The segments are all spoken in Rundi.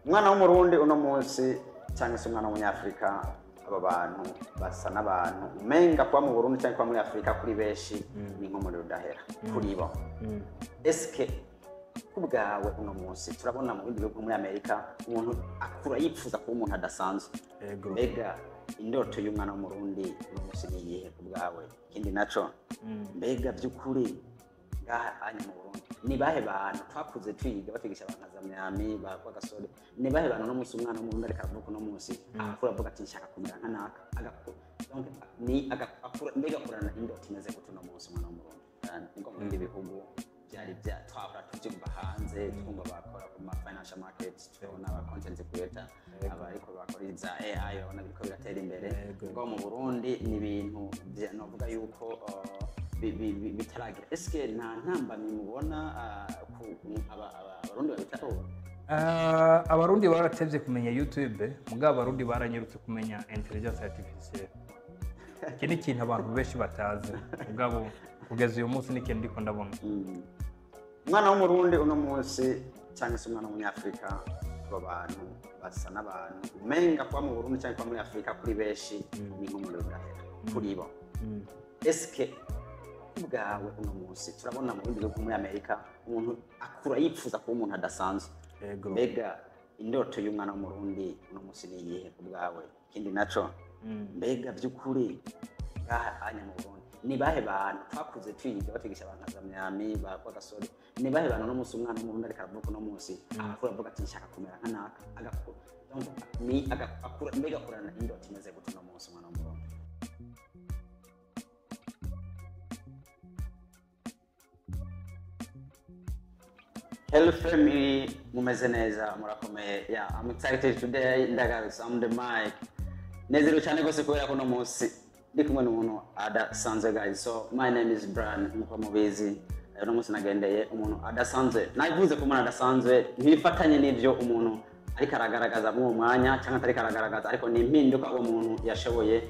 Umwana w'Umurundi uno munsi cyangwa se umwana w'Umunyafurika, aba bantu basa n'abantu umenga kuba mu Burundi cyangwa kuba muri Afurika kuri benshi ni nk'umuriro udahera kuri bo. Eske kubwawe uno munsi, turabona mu bindi bihugu, muri Amerika, umuntu akura yifuza kuba umuntu adasanzwe. Mbega indoto y'umwana w'Umurundi uno munsi ni iyihe ku bwawe? Ikindi naco, mbega by'ukuri ngaha anya mu Burundi ni bahe bantu twakuze twiga batwigisha, abantu nka Zamyami ba Gasore, ni bahe bantu uno munsi umwana w'Umurundi ariko aravuka uno munsi akura avuga ati: "Nshaka kumera nka naka"? Agakura, donc ni akura, mbega akurana indoto imeze gute uno munsi umwana w'Umurundi? Niko mu bindi bihugu byari bya twahora tubyumva hanze, twumva bakora ku ma financial market, tubona aba content creator, abariko bakora iza AI, urabona biriko biratera imbere. Ubwo mu Burundi ni ibintu novuga yuko bitaragira. Eske nta ntambamyi mubona Abarundi babitahura? Abarundi baratevye kumenya YouTube, mugabo Abarundi baranyarutse kumenya intelligence artificielle. Iki ni ikintu abantu benshi batazi, mugabo kugeza uyu munsi ni ikintu ndiko ndabona. Umwana w'Umurundi uno munsi cyangwa se umwana w'Umunyafurika, aba bantu basa n'abantu umenga kuba mu Burundi cyangwa kuba muri Afurika kuri benshi ni nk'umuriro udahera kuri bo. Eske ubwawe uno munsi, turabona mu bindi bihugu, muri Amerika, umuntu akura yifuza kuba umuntu adasanzwe. Mbega indoto y'umwana w'Umurundi uno munsi ni iyihe ku bwawe? Ikindi naco, mbega by'ukuri ngaha anya mu Burundi ni bahe bantu twakuze twiga batwigisha, abantu nka Zamyami ba Gasore, ni bahe bantu uno munsi umwana w'Umurundi ariko aravuka uno munsi akura avuga ati: "Nshaka kumera nka naka"? Agakura, donc ni akura, mbega akurana indoto imeze gute uno munsi umwana w'Umurundi? Hello family, mumeze neza, murakomeye? Yeah, I'm excited today, ndagarutse on the mic. Nezerewe cyane rwose kubera ko uno munsi ndi kumwe n'umuntu adasanzwe, guys. So my name is Brian, nkuko mubizi. Uno munsi nagendeye umuntu adasanzwe. Navuze ko umuntu adasanzwe ntibifatanye n'ibyo umuntu ariko aragaragaza muri uwo mwanya cyangwa atariko aragaragaza, ariko ni impinduka uwo muntu yashoboye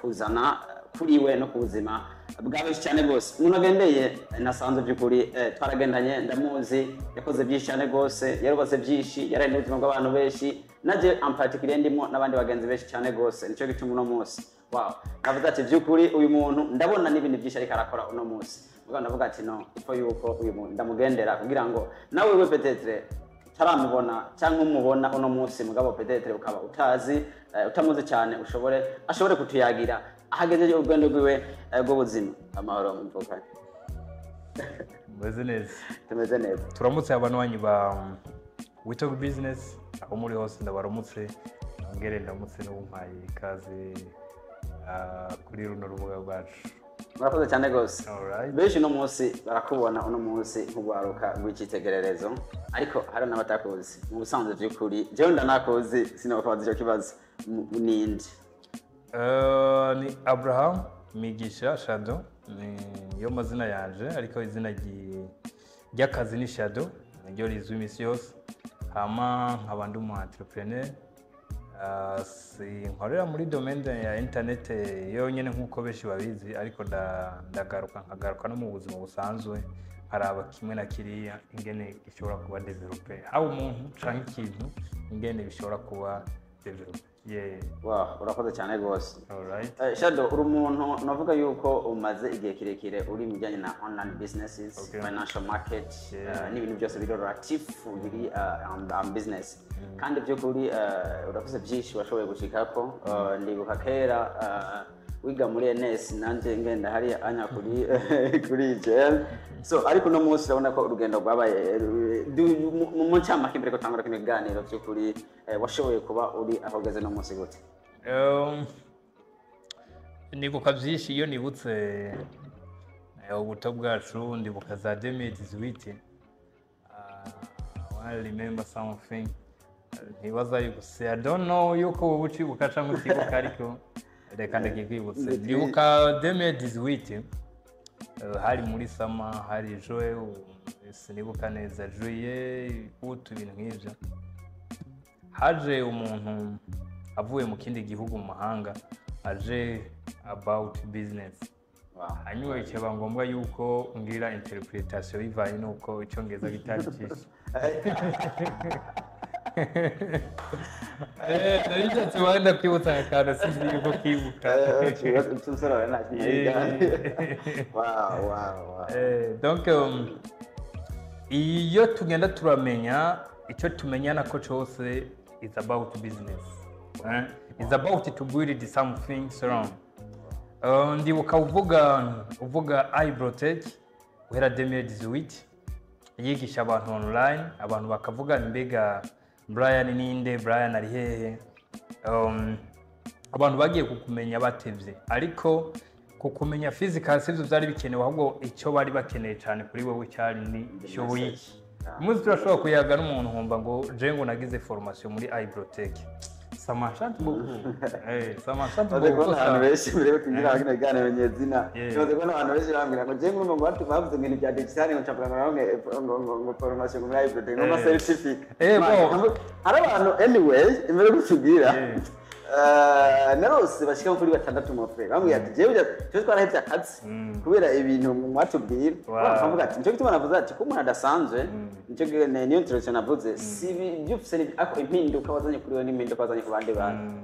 kuzana kuri we no ku buzima bwa benshi cyane rwose. Umuntu agendeye nasanzwe by'ukuri, twaragendanye, ndamuzi, yakoze byinshi cyane rwose, yarubatse byinshi, yarahinduye ubuzima bw'abantu benshi, naje en particulier ndimo n'abandi bagenzi benshi cyane rwose. Nicyo gituma uno munsi, wow, navuze ati by'ukuri uyu muntu ndabona n'ibintu byinshi ariko arakora uno munsi, mugabo ndavuga ati no ipfo yuko uyu muntu ndamugendera kugira ngo nawe we peut-être utaramubona cyangwa umubona uno munsi, mugabo peut-être ukaba utazi, utamuzi cyane, ushobore ashobore kutuyagira ahageze urugendo rwiwe rw'ubuzima. Amahoro mvukanye? Meze neza. Tumeze neza. Turamutse abanywanyi ba We Talk Business aho muri hose, ndabaramutse, nongere ndamutse n'ubumpaye ikaze kuri runo rubuga rwacu. Murakoze cyane rwose. Alright. Benshi uno munsi barakubona uno munsi nk'urwaruka rw'icyitegererezo, ariko hari n'abatakuzi. Mu busanzwe by'ukuri jewe ndanakuzi, sinokubaza icyo kibazo. Ninde? Ni Abraham Migisha Shado, niyo mazina yanje, ariko izina ry'akazi ni Shado, niryo rizwi iminsi yose. Hama nkaba ndi umu entrepreneur. Sinkorera muri domaine ya internet yonyene nk'uko benshi babizi, ariko ndagaruka nkagaruka no mu buzima busanzwe, nkaraba kimwe na kiriya ingene gishobora kuba développé, haba umuntu canke ikintu ingene bishobora kuba développé, yeah. Wow, urakoze cyane rwose. Alright. Shadow, uri umuntu navuga yuko umaze igihe kirekire uri mu bijyanye na online businesses, financial market, n'ibintu byose biri relative, biri on business, kandi by'ukuri uravuze byinshi washoboye gushikako. Ndibuka kera wiga muri NS, nanjye ngenda hariya anya kuri IGL. So ariko uno munsi urabona ko urugendo rwabaye mu ncamake, mbere ko tangura kino kiganiro, by'ukuri washoboye kuba uri aho ugeze no munsi gute? Nibuka byinshi iyo nibutse ubuto bwacu, ndibuka za 2018. I remember something. Ntibaza yuko se, I don't know yuko wowe ucibuka cyangwa utibuka, ariko reka ndakikwibutse. Ndibuka 2018, hari muri summer, hari juin, sinibuka neza, juillet, août, ibintu nk'ibyo. Haje umuntu avuye mu kindi gihugu, mu mahanga, aje about business. Hanyuma bikaba ngombwa yuko ngira interpretation bivanye n'uko Icyongereza kitari cyinshi. Nari wenda kwibutsa akantu, sinzi yuko kibuka. Umusore wawe nta kintu. Wow. Donc iyo tugenda turamenya icyo tumenyana ko cyose is about business, eh? Is about to build something strong. Ndibuka uvuga iBrotech guhera 2018 yigisha abantu online, abantu bakavuga: "Mbega Brian ninde? Brian ari hehe?" Abantu bagiye kukumenya batevye, ariko kukumenya physical sivyo byari bikenewe, ahubwo icyo bari bakeneye cyane kuri wowe cyari ni shoboye iki. Umunsi turashobora kuyaga n'umuntu nkumva ngo je ngo nagize formation muri iBrotech, ça m'enchante beaucoup. Ça m'enchante Maze beaucoup. kubona abantu benshi mbere yo kwinjira kino kiganiro nyezina, maze kubona abantu benshi bambwira ngo je ngo batu bavuze ngo ibintu bya digital, ngo ncavuga ngo ngo formation muri iBrotech, ngo ama certificate. Bon. Hari abantu, anyway, imbere yo kutubwira, narose bashika kuri batandatu mu frère bambwira ati: "Jewe twe twarahevye akazi kubera ibintu mwatubwira." Bavuga ati nicyo gituma navuze ati ko umuntu adasanzwe, nicyo niyo introduction navuze, si ibyo ufise ariko impinduka wazanye kuri we n'impinduka wazanye ku bandi bantu.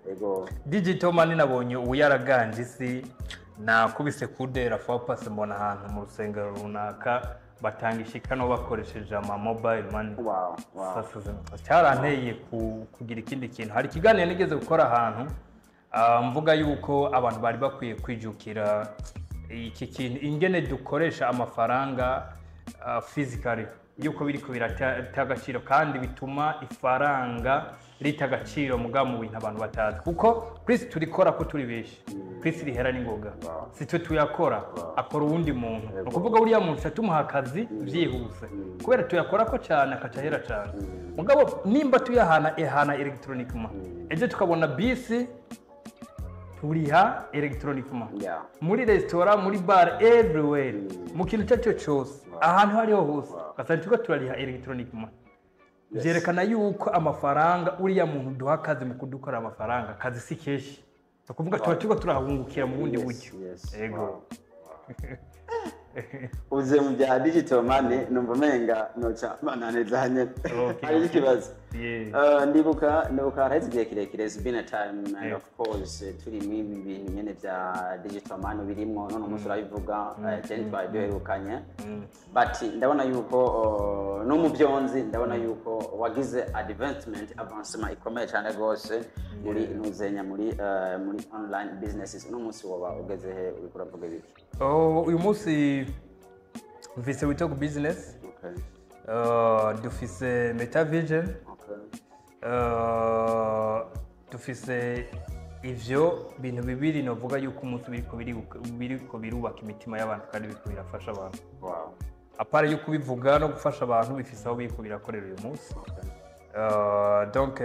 Yego. Digital money nabonye ubu yaraganje isi. Nakubise kudera fopasi, mbona ahantu mu rusengero runaka batanga ishikano bakoresheje ama mobile money. Sasa cyaranteye kugira ikindi kintu. Hari ikiganiro nigeze gukora ahantu, mvuga yuko abantu bari bakwiye kwijukira iki kintu, ingene dukoresha amafaranga physically, yuko biriko birata agaciro kandi bituma ifaranga rita agaciro muga mu bintu abantu batazi, kuko kwisi turikora ko turi benshi, kwisi rihera n'ingoga. Si twe tuyakora, akora uwundi muntu. Ni ukuvuga uriya muntu tuca tumuha akazi byihuse kubera tuyakora ko cyane, akaca ahera cyane. Mugabo nimba tuyahana ehana électroniquement, ejo tukabona bisi turiha électroniquement, muri resitora, muri bar, everywhere, mu kintu icyo ari cyo cyose, ahantu aho ariho hose, ugasanga turiko turariha électroniquement, byerekana yuko amafaranga uriya muntu duha akazi mu kudukorera amafaranga, akazi si kenshi, ni ukuvuga tuba turiko turahungukira mu bundi buryo. Yego. Uze mu bya digital money, numva umenga noca bananeza nyene. Hari ikibazo. Ndibuka haraheze igihe kirekire, it's been a time, and of course turi muri ibi bintu nyene bya digital money birimwo none umunsi urabivuga, je twari duherukanye, but ndabona yuko no mu byonzi ndabona yuko wagize advancement, avancement ikomeye cyane rwose muri ntuzenya muri online businesses. Uno munsi woba ugeze he? Uriko uravuga ibiki? Oh, uyu munsi mfise We Talk Business, dufise Metavision, dufise ivyo bintu bibiri novuga yuko umunsi biriko birubaka imitima y'abantu kandi biriko birafasha abantu. À part yo kubivuga no gufasha abantu, bifise aho biriko birakorera uyu munsi. Donc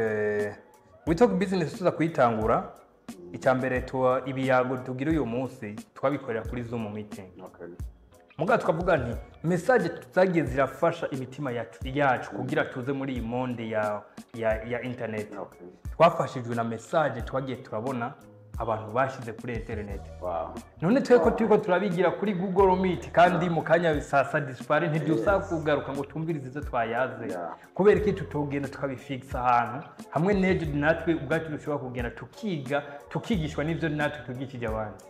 We Talk Business tuza kuyitangura, icya mbere tuba ibiyago tugira uyu munsi twabikorera kuri Zoom meeting. Mugabo tukavuga nti message zagiye zirafasha imitima yacu kugira tuze muri iyi monde ya internet. Twafashijwe na message twagiye turabona abantu bashyize kuri internet. None twe ko turiko turabigira kuri Google Meet, kandi mu kanya sasa disparaît, ntidusa kugaruka ngo tumvirize izo twayaze, kubera iki tutogenda tukabifixa ahantu hamwe n'ejo natwe ubwacu dushobora kugenda tukiga, tukigishwa n'ivyo natwe tugishije abandi?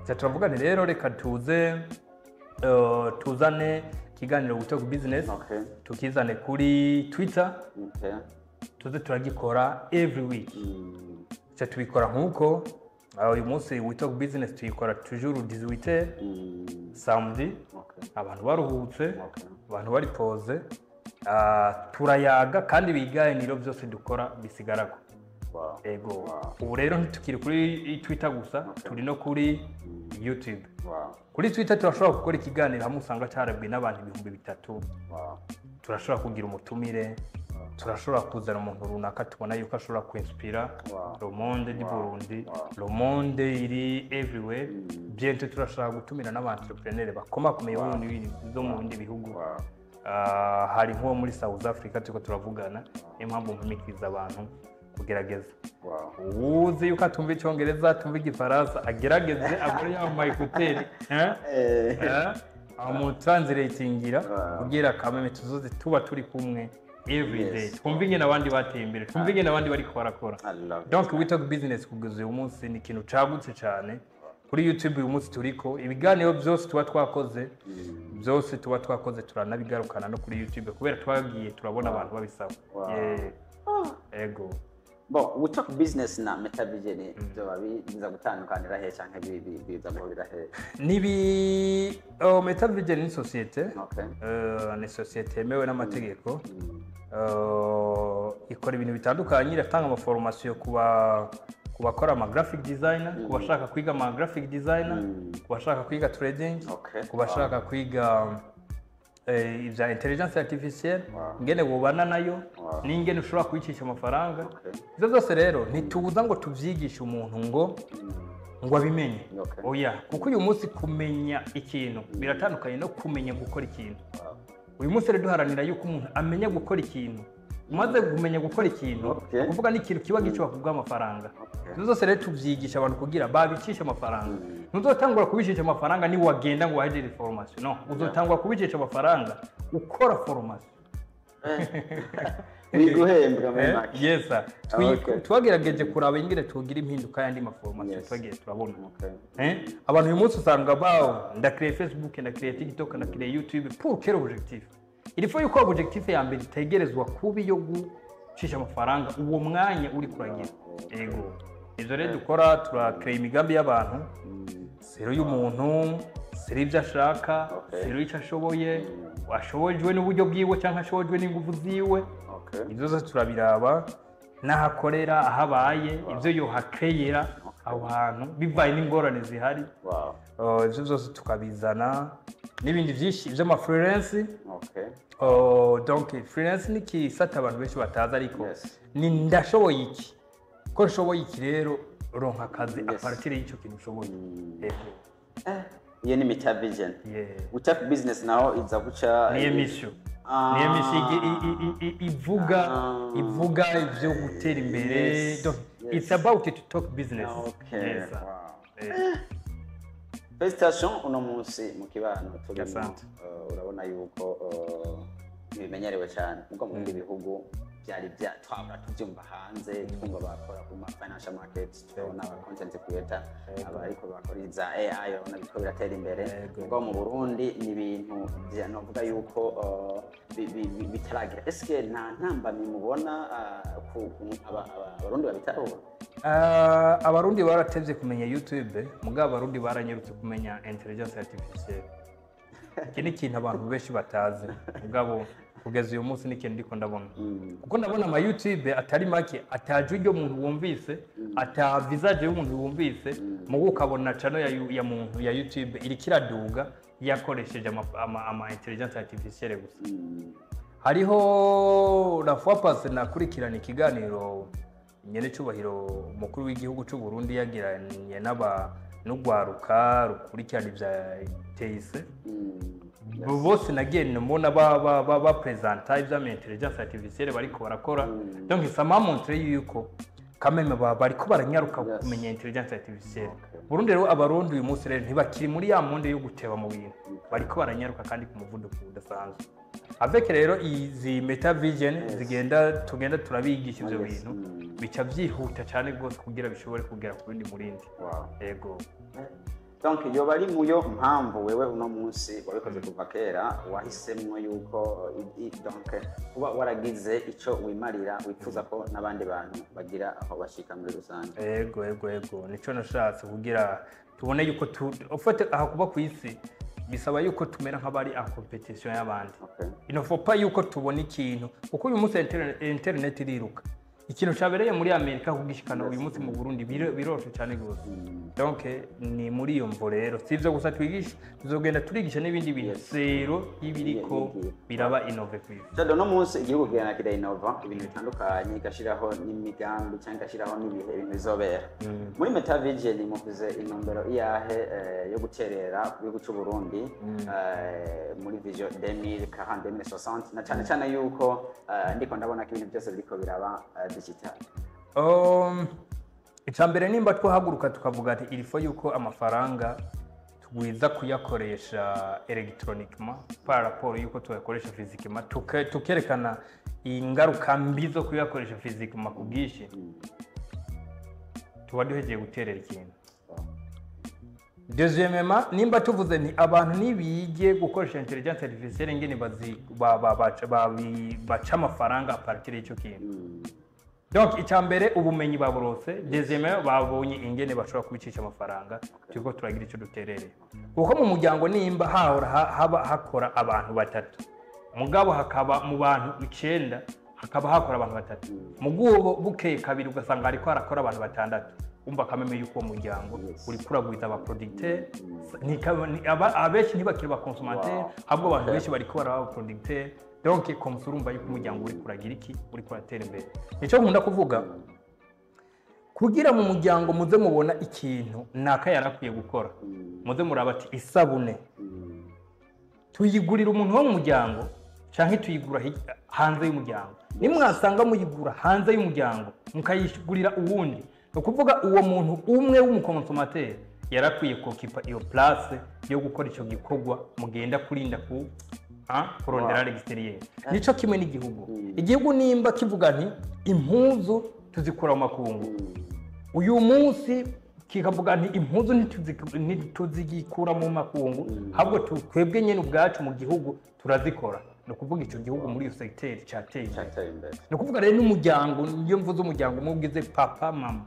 Ca turavuga nti rero reka tuze tuzane ikiganiro We Talk Business, tukizane kuri Twitter, tuze turagikora every week. Ca tubikora nk'uko uyu munsi We Talk Business tuyikora toujours 18, samedi, abantu baruhutse, abantu bari posés, turayaga kandi ibiganiro byose dukora bisigarako. Ego. Ubu rero ntitukiri kuri Twitter gusa, turi no kuri YouTube. Kuri Twitter turashobora gukora ikiganiro hamwe usanga cyarebwe n'abantu 3000. Turashobora kugira umutumire, turashobora kuzana umuntu runaka tubona yuko ashobora kwinspira le monde du Burundi, le monde iri everywhere. Bientôt turashobora gutumira n'aba entrepreneur bakomakomeye bo mu bindi bihugu. Hari nk'uwo muri South Africa turiko turavugana, niyo mpamvu mpimikiriza abantu kugerageza. Uwuzi yuko atumva Icyongereza, atumva Igifaransa, agerageze agure ya ma écouteurs, amutranslatingira kugira kameme tuzoze tuba turi kumwe. every day, twumve ingene abandi bateye imbere, twumve ingene abandi bariko barakora. I love it. Donc We Talk Business kugeza uyu munsi ni ikintu cagutse cyane kuri YouTube. Uyu munsi turiko ibiganiro byose tuba twakoze, byose tuba twakoze turanabigarukana no kuri YouTube, kubera twagiye turabona abantu babisaba. Yeah. Ego. Bon, We Talk Business na Meta Vision byoba biza gutandukanira he, canke biza guhurira he? Nibi, oh, Meta Vision ni société. Ni société yemewe n'amategeko. Ikora ibintu bitandukanye, iratanga amaformation ku bakora ama graphic designer, ku bashaka kwiga ama graphic designer, ku bashaka kwiga trading, ku bashaka kwiga ibya intelligence artificielle, ingene wobana nayo n'ingene ushobora kuyicisha amafaranga. Ibyo byose rero ntitubuza ngo tubyigishe umuntu ngo abimenye. Oya, kuko uyu munsi kumenya ikintu biratandukanye no kumenya gukora ikintu. Uyu munsi rero duharanira yuko umuntu amenya gukora ikintu. Umaze kumenya gukora ikintu, ni ukuvuga n'ikintu kiba gishobora kuguha amafaranga. Ibyo byose rero tubyigisha abantu kugira babicishe amafaranga. Ntuzotangura kubicisha amafaranga ni wagenda ngo wahejeje formation, no, uzotangura kubicisha amafaranga ukora formation. Biguhembwa muri make. Yes, sir. Twagerageje kuraba ingene tugira impinduka y'andi maformation twagiye turabona. Abantu uyu munsi usanga bawo ndakiriye Facebook, ndakiriye TikTok, ndakiriye YouTube, pour quel objectif? Il faut yuko objectif ya mbere itegerezwa kuba iyo gucisha amafaranga uwo mwanya uri kuragira. Ego, ivyo rero dukora, turakrea imigambi y'abantu, selon y'umuntu, selon ibyo ashaka, selon icyo ashoboye, ashobojwe n'uburyo bwiwe cyangwa ashobojwe n'ingufu ziwe. Ibyo byose turabiraba, n'aho akorera, aho abaye, ibyo yohakreyera aho hantu bivaye n'ingorane zihari. Ibyo byose tukabizana n'ibindi byinshi by'ama freelance. Donc freelance ni ikisata abantu benshi batazi, ariko ni ndashoboye iki, ko nshoboye iki, rero ronka akazi à partir y'icyo kintu ushoboye. Yego. Iyo ni Meta Vision. Yeah. We Talk Business naho iza guca? Ni émission. Ni émission ivuga ivuga ibyo gutera imbere. Donc it's about to talk business. Yes, sir. Félicitations. Uno munsi mu kibano turimo, Asante. urabona yuko ntibimenyerewe cyane nkuko mu bindi bihugu byari bya twabura tubyumva hanze, twumva bakora ku ma financial markets, turabona aba content creator, aba ariko bakora iza AI, urabona biriko biratera imbere. Ubwo mu Burundi ni ibintu novuga yuko bitaragira. Eske nta ntambamyi mubona ku Abarundi babitahura? Abarundi baratevye kumenya YouTube, mugabo Abarundi baranyarutse kumenya intelligence artificielle. Iki ni ikintu abantu benshi batazi, mugabo kugeza uyu munsi ni ikintu ndiko ndabona, kuko ndabona ama YouTube atari make ataje uryo muntu wumvise, ata visage y'umuntu wumvise, mugo ukabona channel ya muntu ya YouTube iriko iraduga yakoresheje ama intelligence artificielle gusa. Hariho la fois passée nakurikirana ikiganiro nyenecubahiro umukuru w'igihugu cy'u Burundi yagiranye n'aba n'ugwaruka rukurikirana ibya TIC. Bose nagiye mbona ba présenta ivy'ama intelligence artificielle bariko barakora. Donc ça m'a montré yuko quand même bariko baranyaruka kumenya intelligence artificielle. Burundi rero, Abarundi uyu munsi rero ntibakiri muri ya monde yo guteba mu bintu, bariko baranyaruka kandi ku muvuduko udasanzwe. Avec rero izi Meta Vision zigenda, tugenda turabigisha ivyo bintu, bica byihuta cyane rwose kugira bishobore kugera ku bindi murindi. Yego. Donc yoba ari muyo mpamvu wewe uno munsi wabikoze kuva kera, wahisemwo yuko donc kuba waragize ico wimarira, wifuza ko n'abandi bantu bagira aho bashika muri rusange. Ego, nico nashatse kugira tubone yuko ufate aha kuba ku isi bisaba yuko tumera nk'abari en compétition y'abandi. Il ne faut pas yuko tubona ikintu, kuko uyu munsi internet iriruka. Ikintu cyabereye muri Amerika kugishikana uyu munsi mu Burundi biroroshe cyane gose. Donc ni muri iyo mvo rero, si ivyo gusa twigisha, tuzogenda turigisha n'ibindi bintu selon y'ibiriko biraba innové ku isi. Jado, no munsi igihugu kigenda kirainova ibintu bitandukanye, igashiraho n'imigambi cyangwa igashiraho n'ibihe ibintu bizobera. Muri Meta Vision muvuze intumbero iyahe yo guterera ku gihugu cy'u Burundi muri vision 2040 2060, na cyane cyane yuko ndiko ndabona ko ibintu byose biriko biraba digital? Icya mbere, nimba twahaguruka tukavuga ati il faut yuko amafaranga tugwiza kuyakoresha électroniquement par rapport yuko tuyakoresha physiquement, tukerekana Ingaruka mbi zo kuyakoresha physiquement ku bwinshi, tuba duhegeye guterera ikintu. Deuxièmement, nimba tuvuze nti abantu nibige gukoresha intelligence artificielle, ingene bazi baca amafaranga à partir y'icyo kintu. Donc icya mbere, ubumenyi baburose. Deuxièmement, babonye ingene bashobora kubicisha amafaranga. Turiko turagira icyo duterereye, kuko mu muryango nimba hahora haba hakora abantu batatu, mugabo hakaba mu bantu icenda hakaba hakora abantu batatu, mugubo bukeye kabiri ugasanga hariko harakora abantu batandatu, umva kameme yuko uwo muryango uriko uragwiza aba producteur. Abenshi ntibakiri ba consommateur, ahubwo abantu benshi bariko baraba aba producteur. Donc comme ça, urumva yuko umuryango uriko uragira iki? Uriko uratera imbere. Nico nkunda kuvuga, kugira mu muryango muze mubona ikintu naka yarakwiye gukora, muze muraba ati isabune tuyigurira umuntu wo mu muryango canke tuyigura hanze y'umuryango. Nimwasanga muyigura hanze y'umuryango mukayigurira uwundi, ni ukuvuga uwo muntu umwe w'umu consommateur yarakwiye kokipa iyo place yo gukora ico gikorwa mugenda kurinda ku kurondera Wow. l'extérieur. Nico kimwe n'igihugu. Igihugu nimba kivuga nti impuzu tuzikura mu makungu, uyu munsi kikavuga nti impuzu ntituzigikura mu makungu, ahubwo twebwe nyine ubwacu mu gihugu turazikora, ni ukuvuga icyo gihugu muri iyo secteur cyateye imbere. Cyateye imbere. Ni ukuvuga rero n'umuryango, niyo mvuze umuryango umwe ugize papa, mama,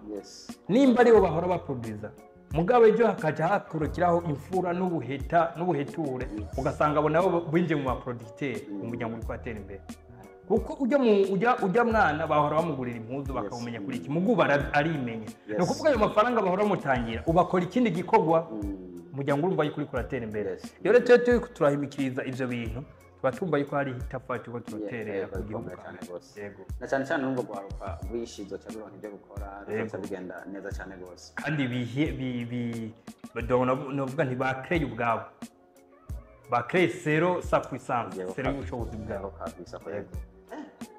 nimba aribo bahora baproduza, mugabo ejo hakajya hakurikiraho imfura n'ubuheta n'ubuheture, ugasanga abo nabo binjiye mu ba producteur, umuryango uri kuhatera imbere, kuko ujya mwana bahora bamugurira impuzu bakamumenya kuri iki mugubu arimenya. Ni ukuvuga ayo mafaranga bahora bamutangira ubakora ikindi gikorwa, umuryango urumva yuko uriko uratera imbere. Rero twe turi turahimikiriza ivyo bintu, tuba tumva yuko hari itafari turiko turaterera ku gihugu. Bikomeye cyane rwose. Yego. Na cyane cyane urumva rwaruka rwinshi zoca ruronka ibyo gukora, bizoca bigenda neza cyane rwose. Kandi bihe bi bi novuga nti bakreye ubwabo, bakreye selon sa puissance, selon ubushobozi bwabo. Kabisa ko. Yego.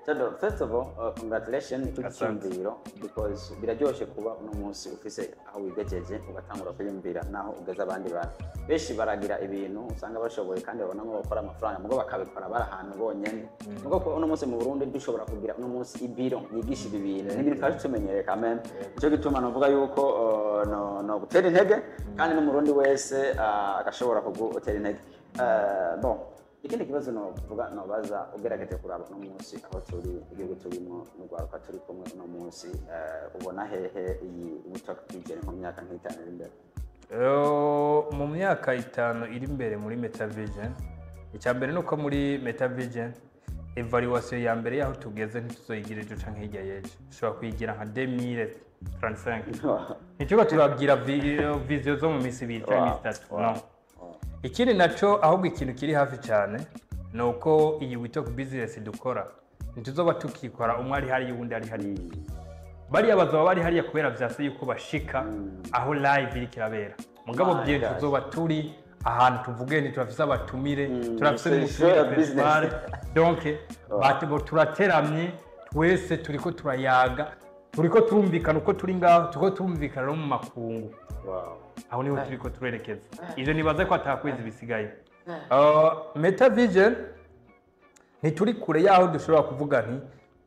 Jado, first of all, congratulations kuri Asante. cyumviro, because biraryoshe kuba uno munsi ufise aho wigejeje, ugatangura kwiyumvira naho ugeze abandi bantu. Benshi baragira ibintu usanga bashoboye kandi babona nko bakora amafaranga, mugo bakabikora bari ahantu bonyene. Mugo ko uno munsi mu Burundi dushobora kugira uno munsi ibiro yigisha ibi bintu, ni ibintu twari tumenyereye quand même. Nico gituma novuga yuko no gutera intege, kandi n'umurundi wese agashobora kugutera intege. Bon, ikindi kibazo novuga nobaza, ugerageje kuraba uno munsi aho turi, igihugu turimo n'urwaruka turi kumwe uno munsi, ubona hehe iyi We Talk Vision mu myaka nk'itanu iri imbere? Mu myaka 5 iri imbere muri Metavision, icya mbere ni uko muri Metavision évaluation ya mbere y'aho tugeze ntituzoyigira ejo canke hirya y'ejo, dushobora kuyigira nka 2035. Ntituba turagira vision zo mu minsi 2 cyangwa iminsi 3, no. Ikindi naco, ahubwo ikintu kiri hafi cyane, ni uko iyi We Talk Business dukora ntituzoba tukikora umwe ari hariya uwundi ari hariya. Bariya bazoba bari hariya kubera vyase yuko bashika aho live iriko irabera, mugabo My bye God. tuzoba turi ahantu tuvuge nti turafise abatumire, turafise c'est n'umutumire show ya business. principal. Donc turateramye twese, turiko turayaga, turiko turumvikana uko turi ngaho, turiko turumvikana no mu makungu. Aho niho turiko turerekeza. Ivyo nibaza ko atakwezi bisigaye. Metavision ntituri kure yaho dushobora kuvuga nti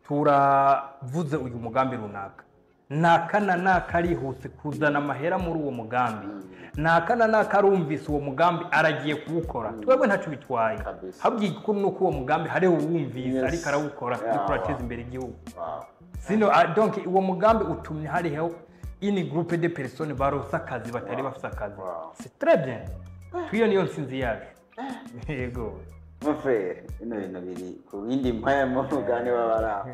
turavuze uyu mugambi runaka, naka na naka arihuse kuzana amahera muri uwo mugambi, naka na naka arumvise uwo mugambi aragiye kuwukora. Twebwe ntacyo bitwaye. Kabisa. Habwiye igikuru ni uko uwo mugambi hariho uwumvise ariko arawukora, ariko urateza imbere igihugu. Sino donc uwo mugambi utumye hariho une groupe de personnes baronse akazi batari bafise akazi. C'est très bien. Twiyo niyo ntsinzi yacu. Yego. Mon frère, bino bintu biri ku yindi mpwemu mugani w'abaraho.